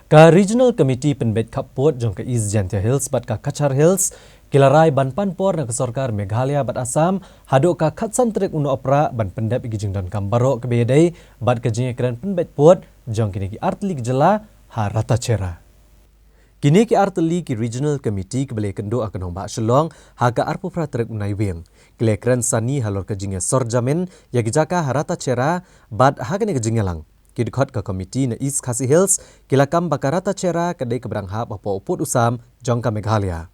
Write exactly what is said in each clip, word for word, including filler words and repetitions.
Ka Regional Committee Pynbeit Khappud jong ka East Jaintia Hills bad ka Cachar Hills ki la rai ban pan por na ka sorkar Meghalaya bad Assam haduh ka khatsan tarik u Nohprah ban pyndep ïa ki jingdonkam baroh kiba ïadei bad ka jingïakren pynbeit pud jong kine ki artylli ki jylla ha Ratacherra. Kine ki artylli ki Regional Committee kiba la ïakynduh ha ka nongbah Shillong ha ka arphew phra tarik u Naiwieng ki la ïakren sani halor ka jingïasor jamin ïa ki jaka ha Ratacherra bad ha kane ka jingïalang ki dkhot ka Committee na East Khasi Hills ki la kam ba ka Ratacherra ka dei kaba dang hap hapoh u pud u sam jong ka Meghalaya.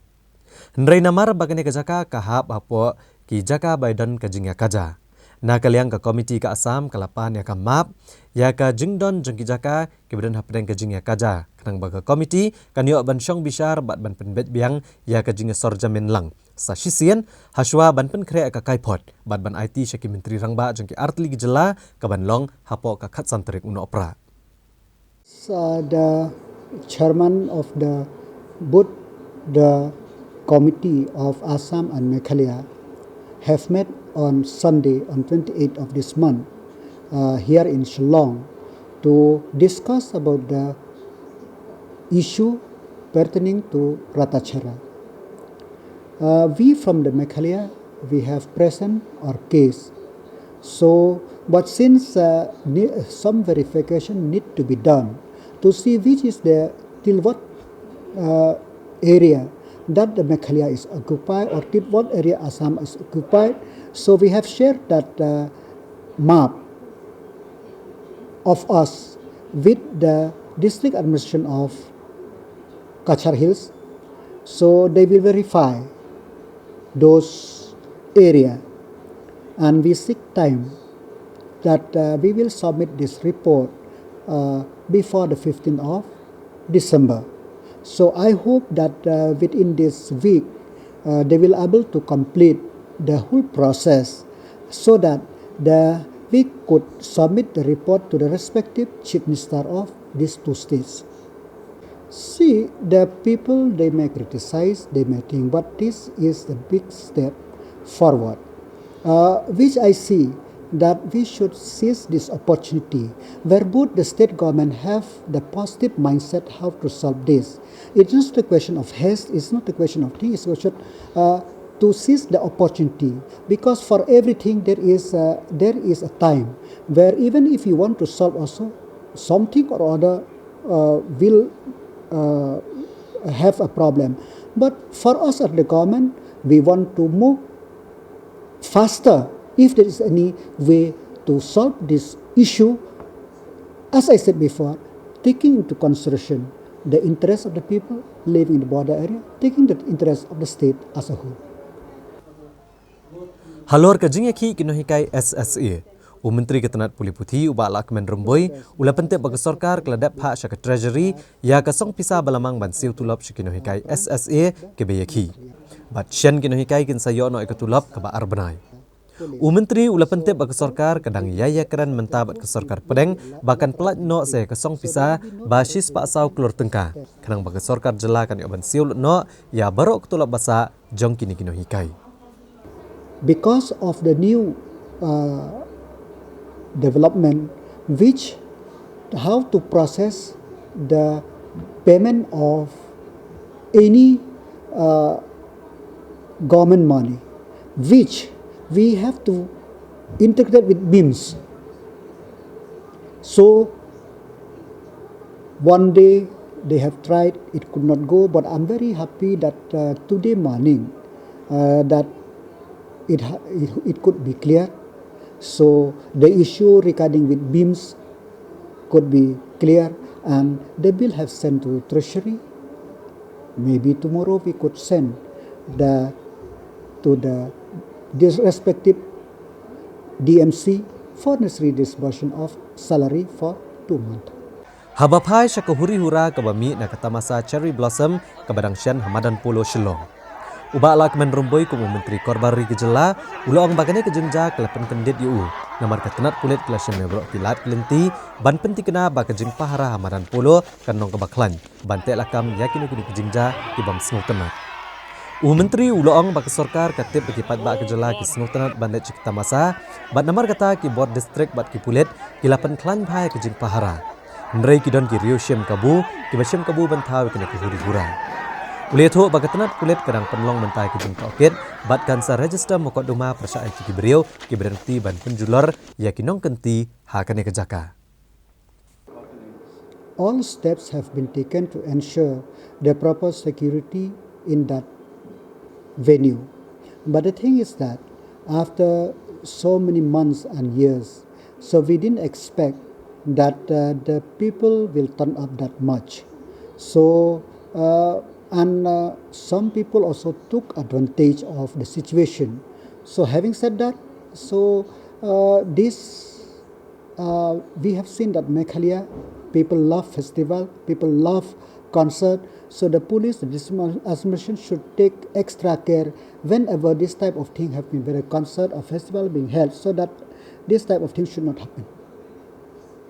Hynrei namar ba kane ka jaka ka hap hapoh ki jaka ba ïadon ka jingïakajia, na ka liang ka Committee ka Assam ka la pan ïa ka map ïa ka jingdon jong ki jaka kiba don hapdeng ka jingïakajia, khnang ba ka Committee kan ïoh ban shong bishar bad ban pynbeit biang ïa ka jingïasor jamin lang sa shisien, hashwa ban pynkhreh ïa ka kaiphod bad ban aiti sha ki Myntri Rangbah jong ki artylli ki jylla ka ban long hapoh ka khatsan tarik u Nohprah. Uh, the chairman of the both the committee of Assam and Meghalaya have met on Sunday, on twenty-eighth of this month, uh, here in Shillong to discuss about the issue pertaining to Ratacherra. Uh, we from the Meghalaya, we have present our case. So, but since uh, ne- some verification need to be done to see which is the till what uh, area that the Meghalaya is occupied or till what area Assam is occupied, so we have shared that uh, map of us with the district administration of Cachar Hills. So they will verify those area, and we seek time that uh, we will submit this report uh, before the fifteenth of December. So I hope that uh, within this week uh, they will able to complete the whole process so that the we could submit the report to the respective chief minister of these two states. See, the people, they may criticize, they may think, but this is a big step forward, uh, which I see that we should seize this opportunity where both the state government have the positive mindset how to solve this. It's not a question of haste, it's not a question of thing, it's a question uh, to seize the opportunity, because for everything there is a, there is a time where even if you want to solve also, something or other uh, will uh, have a problem. But for us at the government, we want to move faster if there is any way to solve this issue. As I said before, taking into consideration the interest of the people living in the border area, taking the interest of the state as a whole. Halor ka jingïakhih ki nonghikai S S A, u Myntri ka tnat pule puthi u Bah Lahkmen Rymbui u la pyntip ba ka sorkar ka la dep phah sha ka Treasury ïa ka song pisa ba la mang ban siew tulop sha ki nonghikai S S A kiba ïakhih. Bad shen ki nonghikai kin sa ïoh noh ïa ka tulop kaba ar bnai. U Myntri u la pyntip ba ka sorkar ka dang ïai ïakren mynta bad ka sorkar pdeng ba kan pyllait noh sa ïa ka song pisa ba shispah saw klur tyngka, khnang ba ka sorkar jylla kan ïoh ban siew lut noh ïa baroh ka tulop ba sah jong kine ki nonghikai. Because of the new uh, development, which how to process the payment of any uh, government money, which we have to integrate with BIMS. So one day they have tried, it could not go, but I'm very happy that uh, today morning uh, that it, ha- it, it could be clear. So the issue regarding with BIMS could be clear, and the bill have sent to Treasury. Maybe tomorrow we could send the to the this respective D M C for necessary disbursement of salary for two months. Haba phai sha ka huri hura kaba mih na ka tamasa Cherry Blossom kaba dang shen ha Madan Polo Shillong, u Bah Lahkmen Rymbui kum u Myntri Korbar Ri ka jylla u la ong ba kane ka jingjia ka la pynkyndit ïa u namar ka tnat pulit ka la shim ïa baroh ki lad ki lynti ban pynthikna ba ka jingpahara ha Madan Polo kan long kaba khlaiñ ban teh lakam ïa kino kino ki jingjia ki bym sngewtynnat. U Myntri u la ong ba ka sorkar ka tip ba ki paidbah ka jylla ki sngewtynnat ban leit sha ki tamasa bad namar kata ki bor district bad ki pulit ki la pynkhlaiñ bha ïa ka jingpahara. Hynrei ki don ki riew shem kabu kiba shem kabu ban thaw ïa kane ka huri hura. U la ïathuh ba ka tnat pulit ka dang pynlong mynta ïa ki jingtohkit bad kan sa register mukotduma pyrshah ïa ki briew kiba dang kti ban pynjulor ïa ki nongkynti ha kane ka jaka. All steps have been taken to ensure the proper security in that venue. But the thing is that after so many months and years, so we didn't expect that uh, the people will turn up that much. So, uh, and uh, some people also took advantage of the situation. So, having said that, so uh, this uh, we have seen that Meghalaya people love festival, people love concert. So the police, the district administration should take extra care whenever this type of thing have been, whether concert or festival being held, so that this type of thing should not happen.